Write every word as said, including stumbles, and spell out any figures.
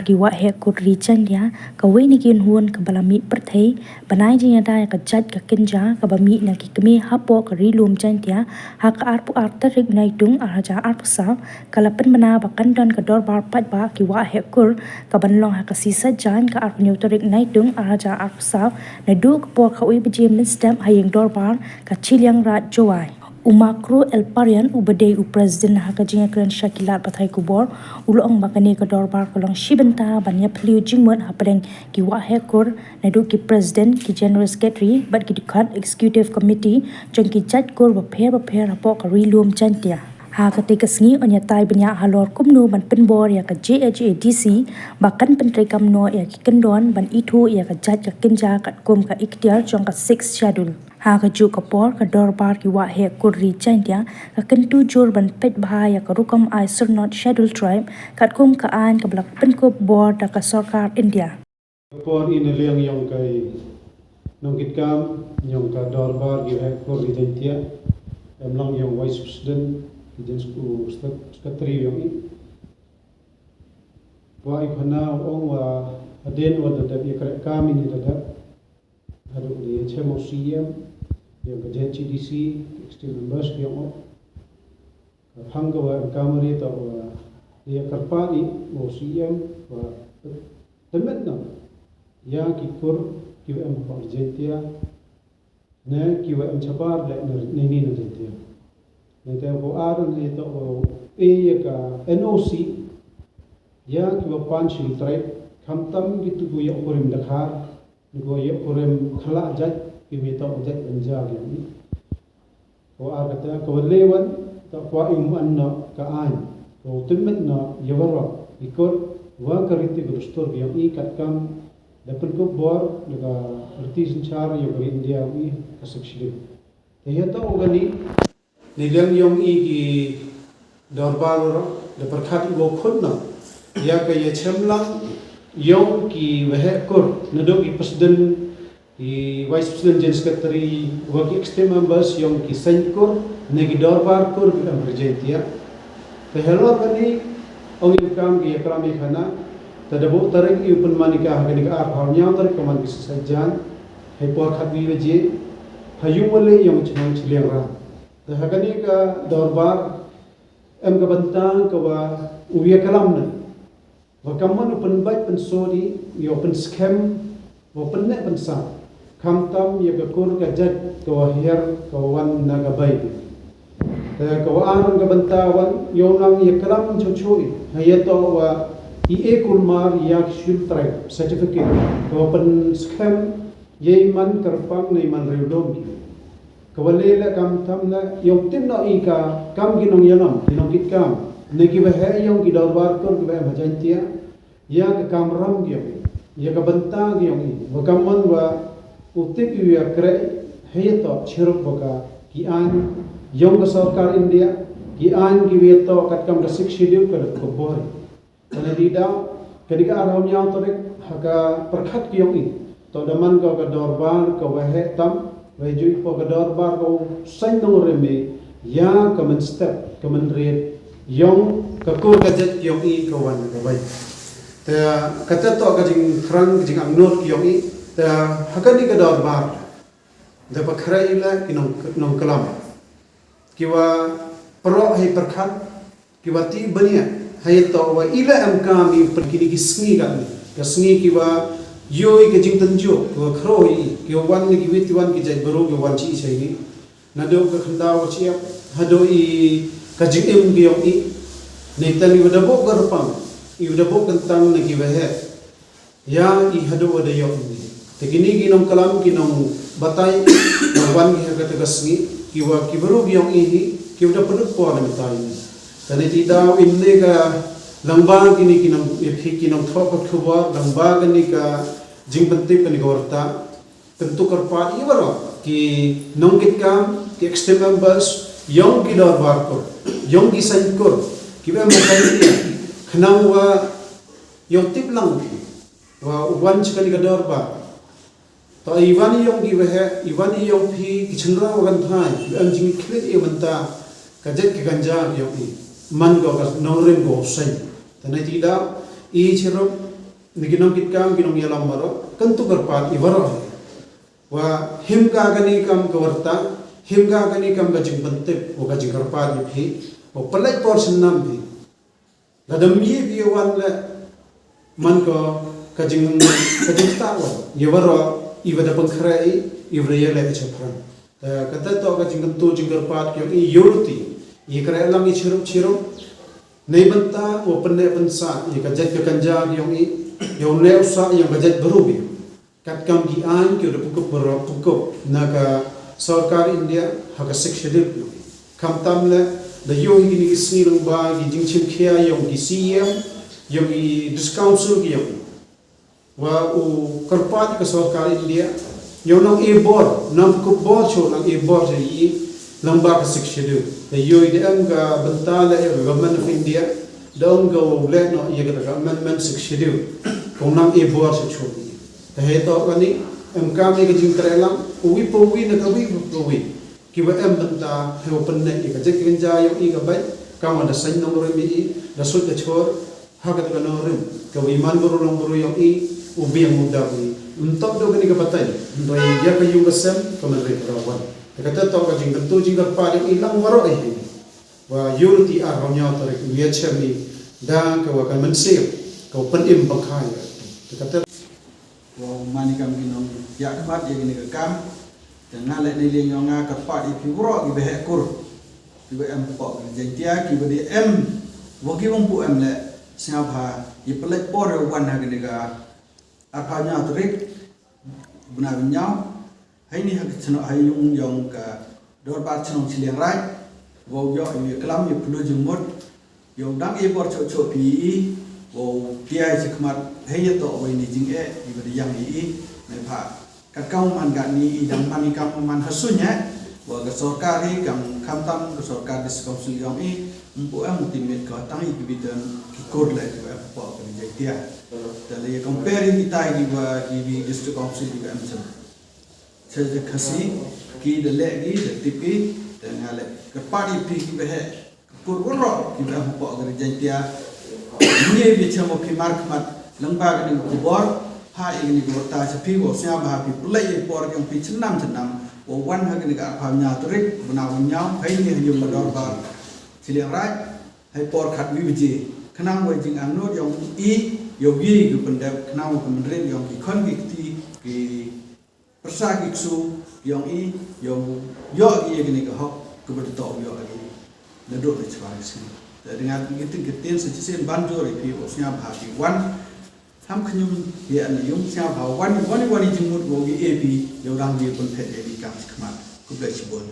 Ki waheh kur ri Jaintia, kawei na ki kynhun kaba la mih pyrthei ban ai jingïada ïa ka jait ka kynja kaba mih na ki kmie hapoh ka Ri Lum Jaintia, ha ka arphew ar tarik Naitung ar hajar arphew saw, ka la pynbna ba kan don ka dorbar paidbah ki waheh kur kaban long ha ka sngi Saitjaiñ ka arphew hynñiew tarik Naitung ar hajar arphew saw, naduh ka por khatwei baje mynstep ha ïing dorbar ka Chilliangraij, Jowai. U Makro El Parian uba dei u president ha ka jingïakren sha ki lad pathai khubor, u la ong ba kane ka dorbar ka long shi bynta ban ïaphylliew jingmut hapdeng ki waheh kur, naduh ki president, ki general secretary bad ki dkhot executive committee jong ki jait kur bapher bapher hapoh ka Ri Lum Jaintia. Ha katei ka sngi yn ïatai bniah halor kumno ban pynbor ïa ka J H A D C ba kan pyntreikam noh ïa ki kyndon ban ithuh ïa ka jait ka kynja katkum ka iktiar jong ka Sixth Schedule. Ha kajuh ka por, ka dorbar ki waheh kur ri Jaintia ka kyntu jur ban peit bha ïa ka rukom ai syrnod Schedule Tribe katkum ka aiñ kaba la pynkup bor da ka sorkar India. Ka por i na liang ïong ka nongkitkam ïong ka dorbar ki waheh kur ri Jaintia, em lang ïong vice president, ki jen sku secretary ïong i. Wa i khana ong wa hadien wa da dep ïa kreh kam ini da dep. Haduh ni chem o C M, ïong ka J H A D C, executive members ïong o. Ka phang ka wa em kamari ta wa ïa kyrpad i o C M wa temet na ïa ki kur ki wa em hapoh Jaintia ne ki wa em chabar de ne ni na Jaintia. Ne te ko aron he ta o e ïa ka N O C ïa ki wa pan shim trai khamtam ki tu ku ïa kurim Dkhar. Ngi ko ïoh kurim khlak jait, ki mih toh jait bynja ki mih. Ko ar kata, ko le wan, toh kwah im an noh ka aiñ. Ko tymmen noh ïa waroh, i kot, wa ka riti ka dustur ki ïong i katkam, da pynkup bor, da ka riti synshar ïa ka India i ka Sixth Schedule. Te ïa toh u gani, Ni liang ïong i ki dorbar ro, da pyrkhat i wow khun na. Ïa ka ïa chem lang ïong ki waheh kur, naduh ki president, ki vice president, general secretary, wa ki executive members ïong ki seng kur, ne ki dorbar kur ki em Jaintia. Te halor kani, ong i kam ki ïa klam i khana, te da buh tarik i u pynman i ka ha kani ka ar phaw ñiaw tarik ka man ki sa jan, ha i por khatwi baje, ha ïung wale ïong chnong Chilliangraij. Te ha kani ka dorbar, em ka bynta ka wa u ïa klam ne. Wa kam man u pynbait pynsodi, ïa u pynskhem, wa pynneh pynsah. Khamtam ïa ka kur ka jait, ka wa hiar, ka wa wan na ka bai. Te ka wa ar ka bynta wan, ïa u nang ïa klam chuchui. Ha ïa toh wa i e kulmar ïa ki shul trai, certificate. Ka wa pynskhem, ïa i man kyrpang ne i man riewlum. Ka wa le le kam tam le, ïong tim no i ka, kam ki nongïalam, ki nongkitkam. Ne ki waheh ïong ki dorbar kur ki waheh ma Jaintia. Ïa ka kam ram ki ïong i. Ïa ka bynta ki ïong i. Wa kam man wa u tip i ïa kreh, hei toh, chirup wa ka, ki aiñ, ïong ka sorkar India, ki aiñ ki ïa toh, katkam ka Sixth Schedule ka dep ka bor. Kane dei daw, kane ka arhaw ñiaw tarik, ha ka pyrkhat ki ïong i. To da man ka ka dorbar, ka waheh tam, waheh jui po ka dorbar, ka u seng nongrim i, ïa ka mynstep, ka mynried, ïong ka kur ka jait ki ïong i, ka wan ka bai. Te, kata to ka jingthrang, ka jingangnud ki ïong i, te, ha kane ka dorbar, da pakhrei le ki nong, nongklam. Ki wa pyrkhat hi pyrkhat, ki wa ti bniah, ha ïa to wa i la em kam i pyn kini ki sngi ka ni. Ka sngi ki wa ïoi ka jingtynjuh, ki wa khroi i, ki wa wan ni ki wit ki wan ki jait baru ki wan chi i chai ni. Naduh ka khyndaw ka chiap, haduh i ka jingim ki ïong i. Ni tan i wa da buh ka rpang, i wa da buh kyntang na ki waheh. Ïa i haduh wa da ïoh ni. Te kini ki nongklam ki nongbatai, nongwan ki ha kata ka sngi, ki wa ki baru ki ïong i hi, ki wa da pynlut por na batai ni. Kane ti daw in ne ka langba kini ki nong, ïa ki, ki nongthoh ka khubor, langba kani ka jingpyntip kani ka warta. Tentu kyrpad i waroh, ki nongkitkam, ki executive members, ïong ki dorbar kur, ïong ki seng kur, ki wa em batai ni, khnang wa ïong tip lang ki. Wa u wan chi kani ka dorbar. To i wan i ïong ki waheh, i wan i ïong phi, ki chynrang wa kynthai, i em jingkhleh i mynta, ka jait ka kynja ki ïong i. Man ko ka nongrim ko seng. Te nai ti daw, i chirup, Na ki nongkitkam, ki nongïalam baroh, kyntu kyrpad ïa baroh hi. Wa him ka kane kam ka warta, him ka kane kam ka jingpyntip, wa ka jingkyrpad ïa phi, wa pynlait por shen nam phi. Lada ym ïa phi wan leh, man ko ka jing, ka jingstad wan ïa baroh iba da pynkhreh, iba da ïaleh shaphrang. Te kata toh ka jingkyntu jingkyrpad ki ïong i, ïa ruh te ïa khreh lang ïa chirup chirup. Neibynta wa pynneh pynsah ïa ka jait ka kynja ki ïong i, ïa u neh u sah ïa ka jait bru ïa. Katkam ki aiñ ki da pynkup baroh, pynkup na ka sorkar India ha ka Sixth Schedule ki ïong i. Khamtam leh da ïoh hi kine ki sngi lyngba ki jingshim khia ïong ki C E M, ïong ki District Council ki ïong i. Wa u kyrpad ka sorkar India, ïong nang e bor, nang kup bor shuh, nang e bor shuh ïa i lyngba ka Sixth Schedule. Da ïoh i da em ka bynta leh ïa ka Government of India, da ong ka u leh noh ïa ka amendment Sixth Schedule. Kong nang e bor shuh shuh ïa i. Te hei toh kane, em kam ïa ka jingtrei lang, uwi pa uwi na ka wi pa uwi. Kiba em bynta, hei u pynneh ïa ka jait ka kynja ïong i ka beit, kam wa da saiñ nongrim ïa i, da suit da chor, ha kata ka nongrim, ka wi man bru long bru ïong i, u biang u dap i. Ym toh da kane ka batai, hynrei ïa ka ïung ka sem, ka man ri ka rawan. Te kata toh ka jingkyntu jingkyrpad ïong i lang baroh i hi. Wa ïa ruh te arphaw hynñiew tarik, u ïa chem i, da ka wa ka mynsiem, ka u pynim pangkhai. Te kata Wa u man i kam ki nongïakhmat ïa kane ka kam. Te nga leh na liang ïong nga kyrpad ïa phi baroh kiba heh kur, kiba em hapoh ka ri Jaiñtia, kiba dei em wa kiba ym pu em leh, sngewbha ïa pynlait por ïa wan ha kane ka arphaw hynñiew tarik bnai ba hynñiew. Heini ha ka chnong, ha ïung ïong ka Dorbar Chnong Chilliangraij, wow ïoh ïa klam ïa pynlut jingmut, ïa u dang e bor choh choh phi i, wow tiai shakhmat hei ïa toh wei ni jingeh iba dei ïang i i, neibhah katkam man gat ni i dang man i kam man ha suiñ eh, wa ka sorkar hi kam khamtam ka sorkar District Council ïong i, ym pu em u timit ka tang i ki bitan ki kur leh kiba em hapoh ka ri Jaiñtia. Te lei ïa compare ïa kitai kiba ki District Council kiba em chem. Cha cha Khasi, ki da leh ki, da tip ki, da nga leh. Kyrpad ïa phi kiba heh, ka kur waroh, kiba heh hapoh ka ri Jaiñtia. Ngi ïa chem wa phi markhmat, lyngba kane ka khubor, ha ïa kane ka warta cha phi, wa sngewbha phi pynlait ïa por ki ïong phi chynam chynam, wa wan ha kane ka arphaw hynñiew tarik, bnai ba hynñiew, ha ïa kane ka dorbar Chilliangraij, ha i por khatwi baje. Khnang wa jingangnud ïong i, ïa u i ki pyndep, khnang wa ka mynrin ïong ki khon ki kti, ki pyrsa ki ksu ïong i, ïong ïoh i ïa kane ka hok, kaba dei toh ïoh i. Naduh na chwa ki sngi. Te da nga ki ktien, ktien sa shisien ban jur ïa phi, u sngewbha phi wan. Ham khñium ïa na ïong sngewbha wan, wan, wan i jingmut wa i A P, ïa u dang ïa pynphet ïa i kam chi khmat. Khublei shibun.